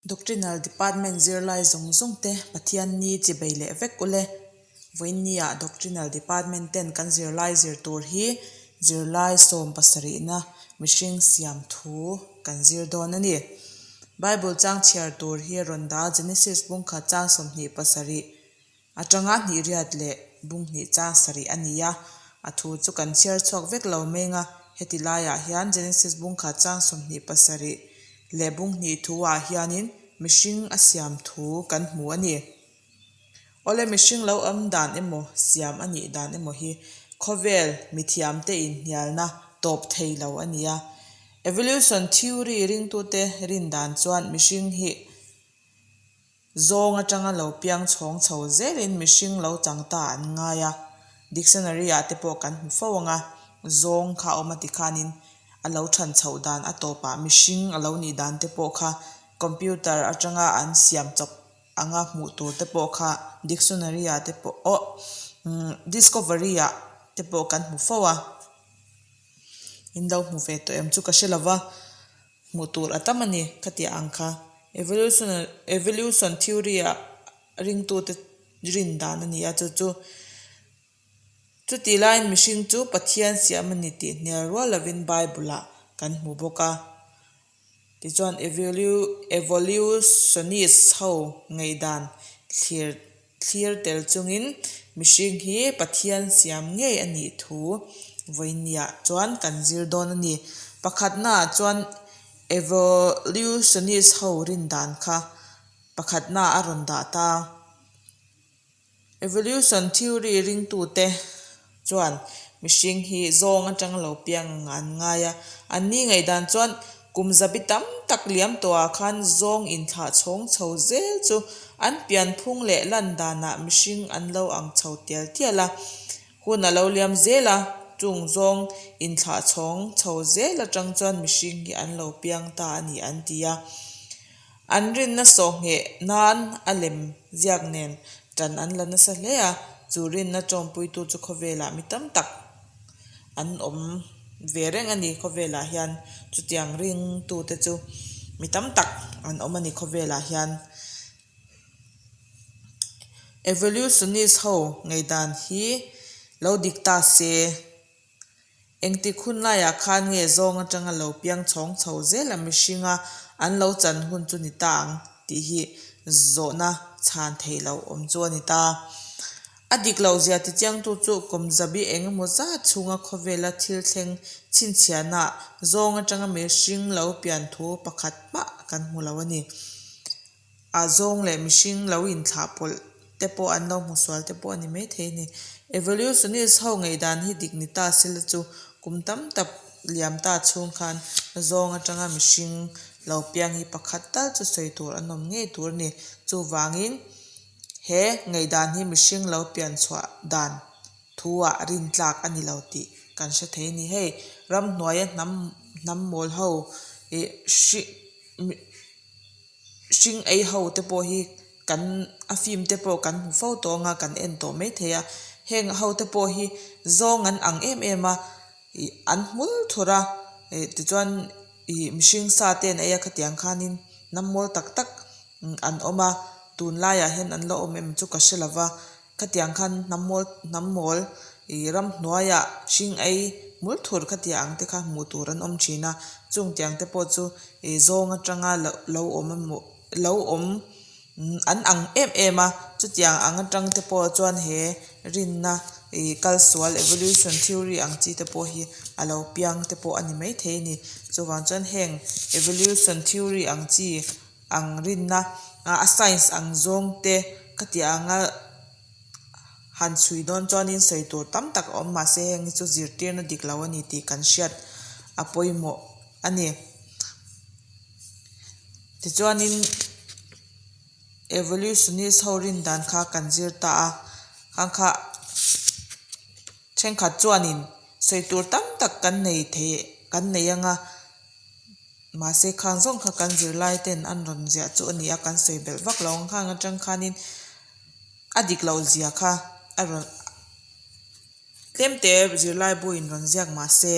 Doctrinal Department zirlai zawng zawng te Pathian ni chi bei leh vek ule. Vawiinnia Doctrinal Department ten kan zirlai zir tur hi zirlai 70na mihring siam thu kan zir dawn a ni. Bible chang chhiar tur hi rawn dah Genesis bungkhat chang 27 Atanga hnih riat leh bung hnih chang sarih a ni a, a thu chu kan chhiar chhuak vek lo meng a, heti laiah hian Genesis bung khat chang 27 leh bung hnih thu ah hianin mihring a siam thu kan hmu a ni. Awle mihring lo awm dan emaw siam a nih dan emaw hi khawvel mithiamte inhnialna tawp thei lo a ni a. Evolution theory ringtute rin dan chuan mihring hi Zawng atanga lo piang chhawng chho zelin mihring lo chang ta an ngai a, dictionary ah te pawh kan hmu fo ang a, zawng kha a awm a ti khanin a lo than chhoh dan a tawpah mihring a lo nih dan te pawh kha computer atanga an siam chawp anga hmuh tur te pawh kha dictionary ah te pawh aw discovery ah te pawh kan hmu fo a, in lo hmu ve tawh em chu ka hre lo va. Hmuh tur a tam a ni khatiah ang kha. Evolution theory ah ringtute rin dan a ni a, chu chu chutih laiin mihring chu Pathian siam a ni tih hnial rual lovin Bible ah kan hmu bawk a. Tichuan evolutionist ho ngaihdan thlir Thlir tel chungin mihring hi Pathian siam ngei a nih thu vawinia chuan kan zir dawn a ni. Pakhatnaah chuan evolutionist ho rin dan kha pakhatnaah a rawn dah ta. Evolution theory ringtute chuan mihring hi zawng atang lo piang ang an ngai a. Anni ngaihdan chuan kum zabi tam tak liam tawhah khan zawng inthlah chhawng chho zel chu an pianphung leh lan danah mihring an lo ang chho tial tial a. Hun a lo liam zel a, chung zawng inthlah chhawng chho zel atang chuan mihring hi an lo piang ta a ni an ti a. An rinna sawhngheh nan a lem ziak nen tan an la nasa hle a, chu rinna tawmpuitu chu khawvelah mi tam tak an awm ve reng a ni. Khawvelah hian chutiang ringtute chu mi tam tak an awm a ni khawvelah hian. Evolutionist ho ngaihdan hi lo dik ta se. Engtik hun laiah khan nge zawng atanga lo piang chhawng chho zel a mihringa an lo chan hun chu ni ta ang tih hi zawhna chhan theih loh awm chu a ni ta. A dik loh zia tichiangtu chu Kawmzabi eng emaw zat chhunga khawvela thil thleng chhinchhiahna zawng atanga mihring lo pian thu pakhat mah kan hmu lo a ni. A zawng leh mihring lo inthlah pawlh te pawh an lo hmu sual te pawh a ni maithei a ni. Evolutionist ho ngaihdan hi dik ni ta sela chu kum tam tak liam ta chhung khan zawng atanga mihring lo piang hi pakhat tal chu sawi tur an awm ngei tur a ni. Chuvangin he ngaihdan hi mihring lo pian chhuah dan thu ah rin tlak a ni lo tih kan hre thei a ni. Hei ramhnuaia hnam hnam mawl ho ih hri Hring ei ho te pawh hi kan a film te pawh kan hmu fo tawh anga kan en tawh mai thei a heng ho te pawh hi zawng an ang em em a ih an hmul thur a ih tichuan ih mihring sa te an ei a khatiang khanin hnam mawl tak tak an awm a tunlaiah hian an la awm em chu ka hre lo va. Khatiang khan hnam mawl hnam mawl ih ramhnuaiah hring ei hmul thur khatiang ang te kha hmuh tur an awm thin a, chung tiang te pawh chu ih zawng atanga lo lo awm emaw lo awm an ang em em a, chutiang ang atang te pawh chuan he rinna ih kalsual evolution theory ang chi te pawh hi a lo piang te pawh a ni maithei a ni. Chuvang chuan heng evolution theory ang chi ang rinna a science ang zawng te ka tih anga han chhui dawn chuanin sawi tur tam tak a awm mahse heng hi chu zirtirna dik lo a ni tih kan hriat a pawimawh a ni. Tichuanin evolutionist ho rin dan kha kan zir ta a khang kha thenkhat chuanin sawi tur tam tak kan nei thei kan nei anga. Mahse khang zawng kha kan zirlai ten an rawn ziah chu a ni a, kan sawi belh vak lo ang khang atang khanin a dik loh zia kha a rawn tlem te zirlai buin rawn ziak mahse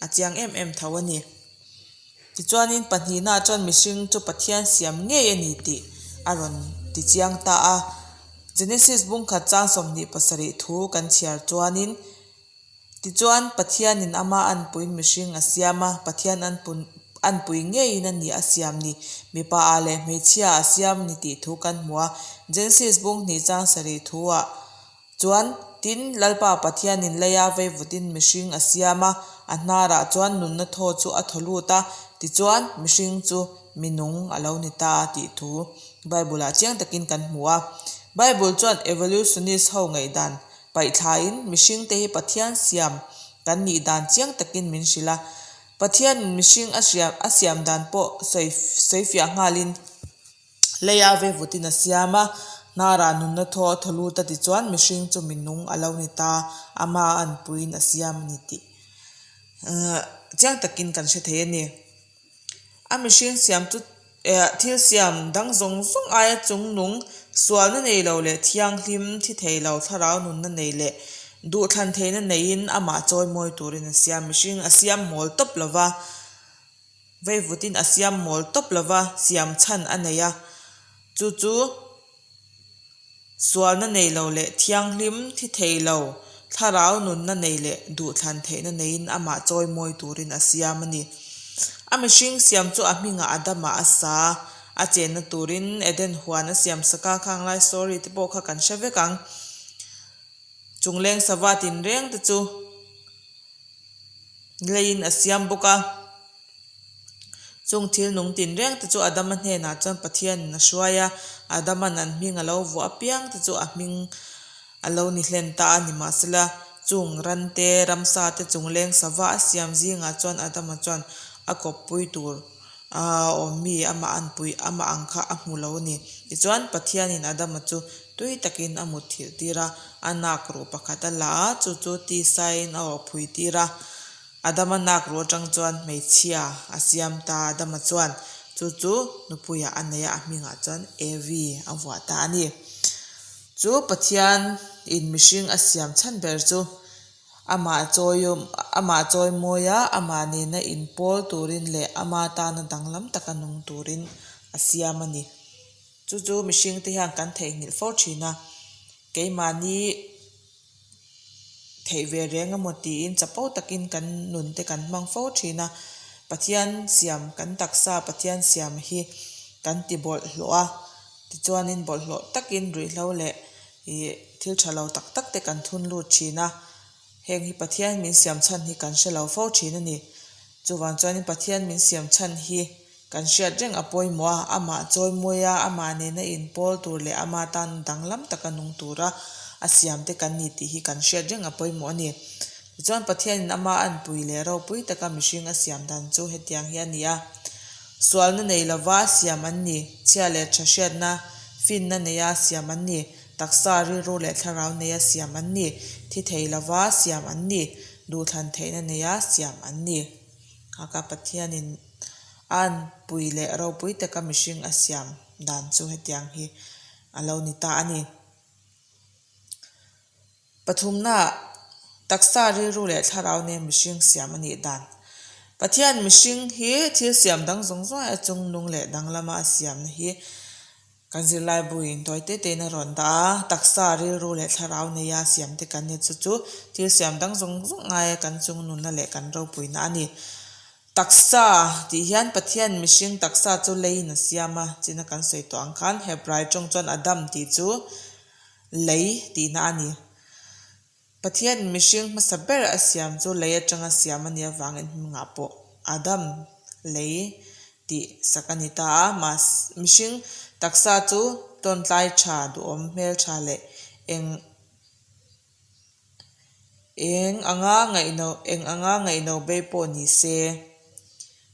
a chiang em em tho a ni. Tichuanin pahnihnaah chuan mihring chu Pathian siam ngei a ni tih a rawn ti chiang ta a. Genesis bungkhat chang 27 thu kan chhiar chuanin, Tichuan Pathianin ama anpuiin mihring a siam a, Pathian anpui ngeiin a ni a siam ni, mipa ah leh hmeichhia a siam ni tih thu kan hmu a. Genesis bung hnih chang sarih thu ah Chuan, tin, Lalpa Pathianin leia veivutin mihring a siam a, a hnarah chuan nunna thaw chu a thaw lut a, tichuan, mihring chu mi nung a lo ni ta tih thu Bible-ah chiang takin kan hmu a. Bible chuan evolutionist ho ngaihdan paihthlain mihringte hi Pathian siam kan nih dan chiang takin min hrilh a. Pathianin mihring a hriam a siam dan pawh sawi sawifiah nghalin, Leia vevutin a siam a, hnarah nunna thaw a thaw lut a tichuan mihring chu mi nung a lo ni ta, ama anpuiin a siam a ni tih chiang takin kan hre thei a ni. A mihring siam chu thil siam dang zawng zawng aia chung nung, sualna nei lo leh thianghlim, thi thei lo, thlarau nunna nei leh duhthlan theihna neiin amah chawimawi turin a siam. Mihring a siam mawl tawp lo va. Veivutin a siam mawl tawp lova siam chhan a nei a, chu chu sualna nei lo leh thianghlim thi thei lo, thlarau nunna nei leh duhthlan theihna neiin amah chawimawi turin a siam a ni. A mihring siam chu a hmingah Adama a sa a, a chenna turin Eden huan a siam sak a, khang lai story te pawh kha kan hre vek ang. Chungleng sava tinreng te chu. Leiin a siam bawk a, chung thil nung tinreng te chu Adama hnenah chuan Pathianin a hruai a, Adama'n an hming a lo vuah apiang te chu a hming a lo ni hlen ta a ni. Mahsela, chung ran te, ramsa te chung leng sava a siam zingah chuan Adama chuan a kawppui tur a awm mi amah anpui amah ang kha a hmu lo a ni. Tichuan, Pathianin Adama chu tui takin a mut thilh tir a, a nak ruh pakhat a la a, chu chu tisaiin a awh phui tir a. Adama nak ruh atang chuan hmeichhia a siam ta a, Adama chuan chu chu nupuiah a nei a, a hmingah chuan Evi a vuah ta a ni. Chu Pathian in mihring a siam chhan ber chu amah chawi amah chawi mawi a, amah nena inpawl turin leh ama tana danglam taka nung turin a siam a ni. Chu chu mihring te hian kan theihnghilh fo thin a, keimahni theih ve reng emaw tiin chapo takin kan nun te kan hmang fo thin a, Pathian siam kan taksa Pathian siam hi kan ti bawlhhlawh a, tichuanin bawlhhlawh takin ruihhlo leh ih thil tha lo tak tak te kan thun lut thin a, heng hi Pathian min siam chhan hi kan hre lo fo thin a ni. Chuvang chuanin Pathian min siam chhan hi Kan hriat reng a pawimawh a, amah chawimawi a, amah nena inpawl tur leh ama tan danglam taka nung tura a siamte kan ni tih hi kan hriat reng a pawimawh a ni. Tichuan Pathianin ama anpui leh ropui taka mihring a siam dan chu hetiang hi a ni a, Sualna nei lova siam an ni, chhia leh tha hriatna, finna neia siam an ni, taksa, rilru leh thlarau neia siam an ni, thi thei lova siam an ni, duhthlan theihna neia siam an ni. Haka Pathianin a anpui leh ropui taka mihring a siam dan chu hetiang hi a lo ni ta a ni. Pathumnaah taksa rilru leh thlarau nen mihring siam a nih dan. Pathian mihring hi thil siam dang zawng zawng a chung nung leh danglama a siamna hi Kan zirlaibu in tawi te tein a rawn dah a, taksa, rilru leh thlarau neia siam te kan ni. Chu chu thil siam dang zawng zawng ngaia kan chung nunna leh kan ropuina a ni. Taksa tih hian Pathian mihring taksa chu leiin a siam a, china kan sawi tawh ang khan Hebrai tawng chuan Adam tih chu lei tihna a ni. Pathian mihring hmasa ber a siam chu lei atanga siam a nih avangin hmingah pawh Adam, lei, tih sak a ni ta a. Mahse, mihring taksa chu tawntlai tha, duhawm, hmeltha leh eng eng anga ngaihno eng anga ngaihno bei pawh ni se.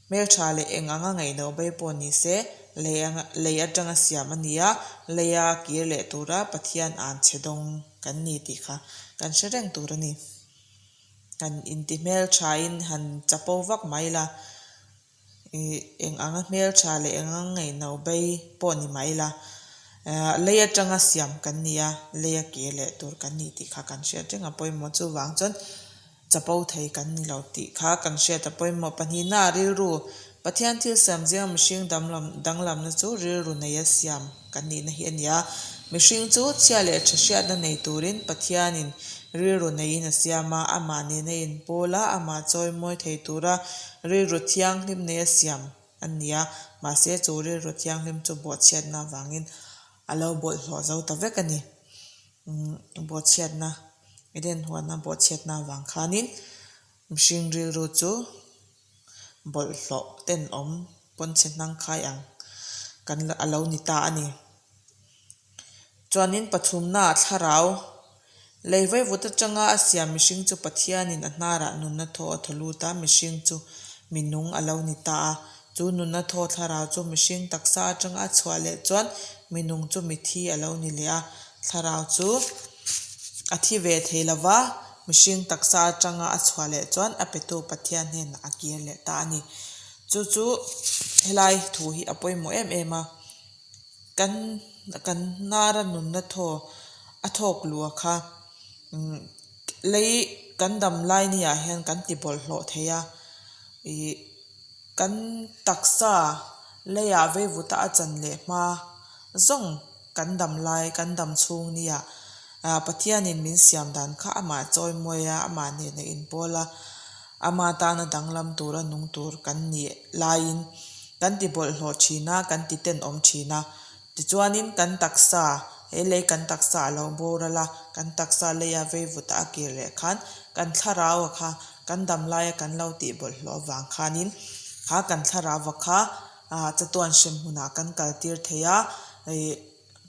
Hmeltha leh eng anga ngaihno bei pawh ni se, lei anga lei atanga siam a ni a, leia kir leh tura Pathian an chhe dawng kan ni tih kha kan hre reng tur a ni. Han inti hmelthain han chapo vak mai la, ih eng anga hmeltha leh eng anga ngaihno bei pawh ni mai la, lei atanga siam kan ni a, leia kir leh tur kan ni tih kha kan hriat reng a pawimawh. Chuvang chuan Chapo thei kan ni lo tih kha kan hriat a pawimawh. Pahnihna rilru. Pathian thil siam zinga mihring damlam danglamna chu rilru neia siam kan nihna hi a ni a. Mihring chu chhia leh tha hriatna nei turin Pathianin rilru neiin a siam a, amah nena inpawl a, amah chawimawi thei tura rilru thianghlim neia siam a ni a. Mahse chu rilru thianghlim chu bawhchhiatna avangin a lo bawlhhlawh zo ta vek a ni. Bawhchhiatna, Eden huana bawhchhiatna avang khanin mihring rilru chu bawlhhlawh tenawm pawnchhe hnang khai ang kan a lo ni ta a ni. Chuanin pathumnaah thlarau lei vaivut atanga a siam mihring chu Pathianin a hnarah nunna thaw a thaw lut a, mihring chu mi nung a lo ni ta a. Chu nunna thaw thlarau chu mihring taksa atanga a chhuah leh chuan mi nung chu mithi a lo ni leh a, thlarau chu a thi ve thei lo va, mihring taksa atanga a chhuah leh chuan a petu Pathian hnenah a kir leh ta a ni. Chu chu helai thu hi a pawimawh em em a, kan kan hnara nunna thaw a thawk luh a kha lei kan dam lai ni ah hian kan ti bawlhhlawh thei a ih kan taksa leiah veivuta a chan leh hma zawng kan dam lai kan dam chhung nia ah Pathianin min siam dan kha amah chawimawi a amah nena inpawl a ama tana danglam tura nung tur kan nih laiin kan ti bawlhhlawh thin a kan ti tenawm thin a tichuanin kan taksa he lei kan taksa a lo boral a kan taksa leia veivuta a kir leh khan kan thlarau a kha kan dam laia kan lo tih bawlhhlawh avang khanin kha kan thlarau a kha ah chatuan hrem hmunah kan kal tir thei a ih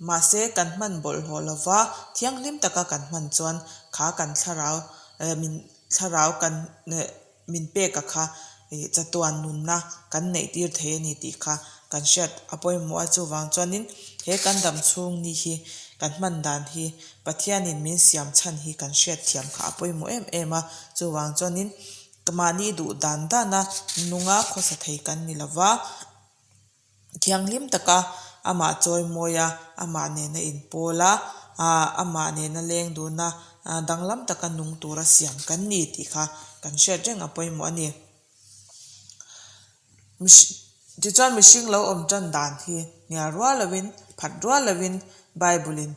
mahse kan hman bawlhhlawh lova thianghlim taka kan hman chuan kha kan thlarau eh min thlarau kan eh min pek a kha ih chatuan nunna kan neih tir thei a ni tih kha kan hriat a pawimawh a chuvang chuanin he kan dam chhung ni hi kan hman dan hi Pathianin min siam chhan hi kan hriat thiam kha a pawimawh em em a chuvang chuanin Mahni duh dan dana nunga khawsa thei kan ni lova, thianghlim taka amah chawimawi a, amah nena inpawl a, amah nena leng duna danglam taka nung tura siam kan ni tih kha kan hriat reng a pawimawh a ni. Tichuan mihring lo awm tan dan hi hnial rual lovin, phat rual lovin Bible-in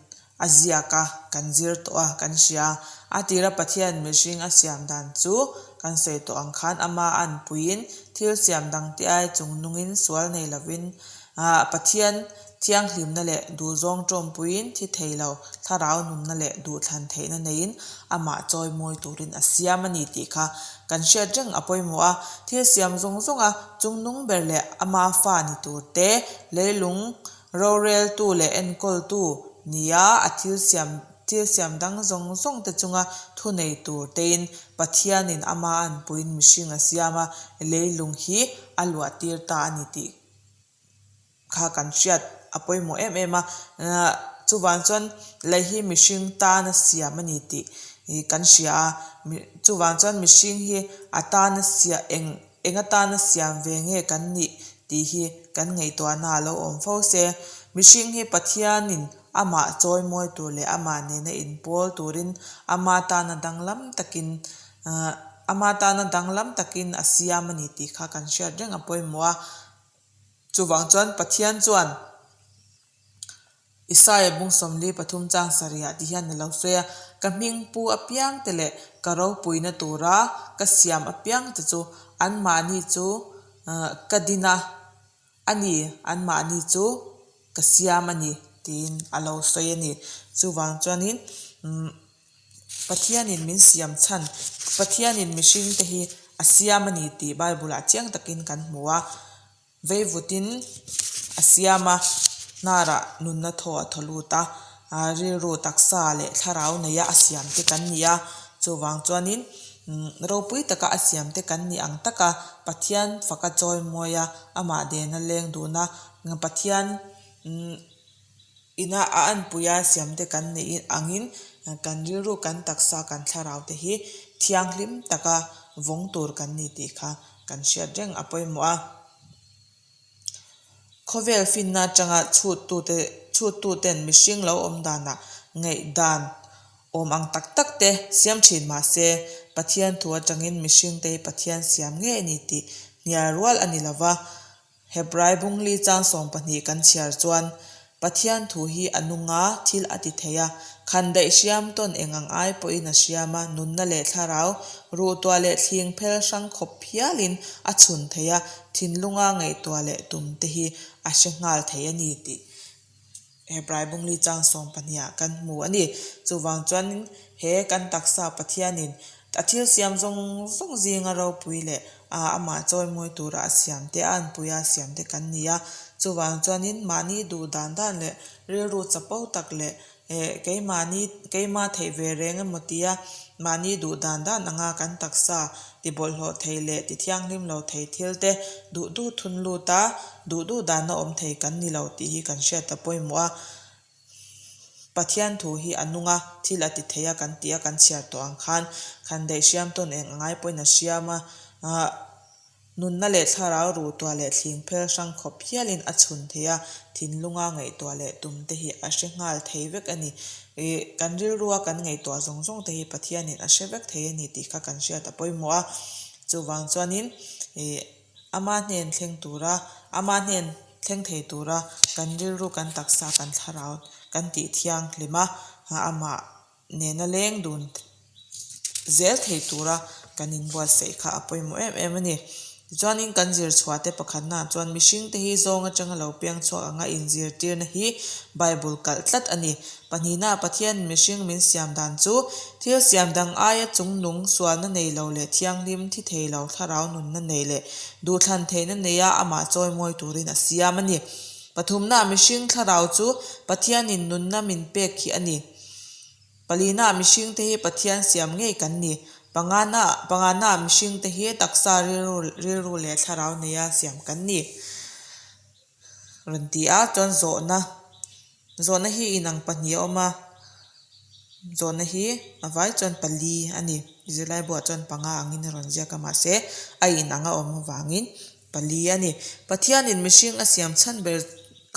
a ziak a, kan zir tawh a, kan hria a. A tira Pathian mihring a siam dan chu kan sawi tawh ang khan ama anpuiin thil siam dangte ai chung nungin sual nei lovin Pathian thianghlimna leh duhzawng tawmpuiin thi thei lo, thlarau nunna leh duhthlan theihna neiin amah chawimawi turin a siam a ni tih kha kan hriat reng a pawimawh a. Thil siam zawng zawnga chungnung ber leh ama fa ni tur te, leilung roreltu leh enkawltu nia a thil siam thil siam dang zawng zawng te chunga thunei tur tein Pathianin ama anpuiin mihring a siam a, leilung hi a luah tir ta a ni tih kha kan hriat a pawimawh em em a chuvang chuan lei hi mihring tana siam a ni tih kan hria a chuvang chuan mihring hi a tana siam eng eng atana siam ve nge kan nih tih hi kan ngaihtuahna a lo awm fo se mihring hi Pathianin amah chawimawi tur leh amah nena inpawl turin ama tana danglam takin ama tana danglam takin a siam a ni tih kha kan hriat reng a pawimawh a. Chuvang chuan Pathian chuan Isaia bung 43 chang sarihah ti hian a lo sawi a, Ka hming pu apiang te leh ka ropuina tura ka siam apiang te chu anmahni chu ka din a, a ni, anmahni chu ka siam a ni, tiin a lo sawi a ni. Chuvang chuanin Pathianin min siam chhan, Pathianin mihringte hi a siam a ni tih Bible-ah chiang takin kan hmu a. Veivutin a siam a, hnarah nunna thaw a thaw lut a, rilru taksa leh thlarau neia a siamte kan ni a. Chuvang chuanin ropui taka a siamte kan ni ang taka Pathian faka chawimawi a, amah dena leng duna Pathian Ina a anpuia siamte kan neih angin kan rilru, kan taksa, kan thlarau te hi thianghlim taka vawng tur kan ni tih kha kan hriat reng a pawimawh a. Khawvel finna atanga chhuttute chhuttuten mihring lo awm danah ngaihdan awm ang tak tak te siam thin mahse Pathian thu atangin mihringte hi Pathian siam ngei a ni tih hnial rual a ni lo va. Hebrai bungli chang 12 kan chhiar chuan, Pathian thu hi a nung a, thil a ti thei a, khandaih hriam tawn eng ang ai pawhin a hriam a, nunna leh thlarau, ruhtuah leh thling phel hrang khawp hialin a chhun thei a, thinlunga ngaihtuah leh tum te hi a hre nghal thei a ni tih Hebrai bungli chang 12 ah kan hmu a ni. Chuvang chuanin he kan taksa Pathianin a thil siam zawng zawng zinga ropui leh amah chawimawi tura a siam te, a anpuia a siam te kan ni a. Chuvang chuanin mahni duh dan dan leh rilru chapo tak leh keimahni keima theih ve reng emaw tia mahni duh dan dan anga kan taksa ti bawlhhlawh thei leh ti thianghlim lo thei thil te duh duh thun lut a, duh duh danna awm thei kan ni lo tih hi kan hriat a pawimawh a. Pathian thu hi a nung a, thil a ti thei a kan tih a kan chhiar tawh ang khan khandaih hriam tawn eng angai pawhin a hriam a, nunna leh thlarau ruhtuah leh thling phel hrang khawp hialin a chhun thei a, thinlunga ngaihtuah leh tum te hi a hre nghal thei vek a ni. Ih, kan rilrua kan ngaihtuah zawng zawng te hi Pathianin a hre vek thei a ni tih kha kan hriat a pawimawh a. Chuvang chuanin ih ama hnen thleng tura, ama hnen thleng thei tura kan rilru, kan taksa, kan thlarau kan tih thianghlim a, amah nena leng dun zel thei tura kan inbuatsaih kha a pawimawh em em a ni. Tichuanin kan zir chhuah te pakhatnaah chuan mihringte hi zawng atanga lo piang chhuak anga inzirtirna hi Bible kalh tlat a ni. Pahnihnaah Pathian mihring min siam dan chu thil siam dang aia chungnung, sualna nei lo leh thianghlim, thi thei lo, thlarau nunna nei leh duhthlan theihna neia amah chawimawi turin a siam a ni. Pathumnaah mihring thlarau chu Pathianin nunna min pek hi a ni. Palinaah mihringte hi Pathian siam ngei kan ni. Pangana panganaah mihringte hi taksa rilru rilru leh thlarau neia siam kan ni. Rawn ti a, chuan zawhna zawhna hi inang pahnih a awm a, zawhna hi a vai chuan pali a ni. Zirlai buah chuan panga angin a rawn ziak a mahse a inang a awm avangin pali a ni. Pathianin mihring a siam chhan ber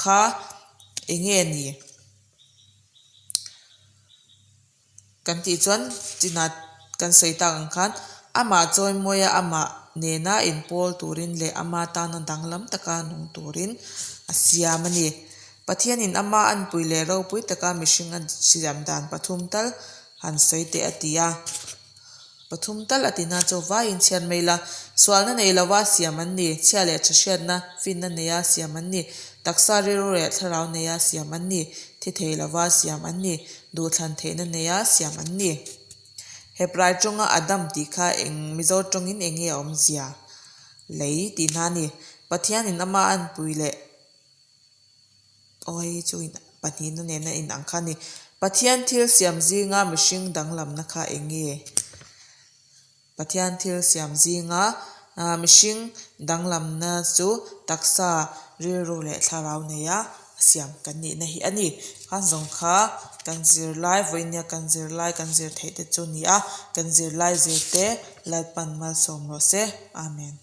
kha eng nge ni? Kan tih chuan chinah kan sawi tak ang khan amah chawimawi a amah nena inpawl turin leh ama tana danglam taka nung turin a siam a ni. Pathianin ama anpui leh ropui taka mihring a siam dan pathum tal han sawi teh a ti a. Pathum tal a tina chu vaiin chhiat mai la, sualna nei lova siam an ni, chhia leh tha hriatna, finna neia siam an ni, taksa rilru leh thlarau neia siam an ni, thi thei lova siam an ni, duhthlan theihna neia siam an ni. Hebrai tawnga Adam tih kha eng Mizo tawngin eng nge a awmzia? Lei tihna a ni. Pathianin ama anpui leh. Aw hei chu in pahnihna nena in ang kha a ni. Pathian thil siam zinga mihring danglamna kha eng nge? Pathian thil siam zinga mihring danglamna chu taksa, rilru leh thlarau neia siam kan nihna hi a ni. Khan zawng kha kan zirlai vawinia kan zirlai kan zir theih te chu a ni a, kan zirlai zirte Lalpan malsawm rawh se. Amen.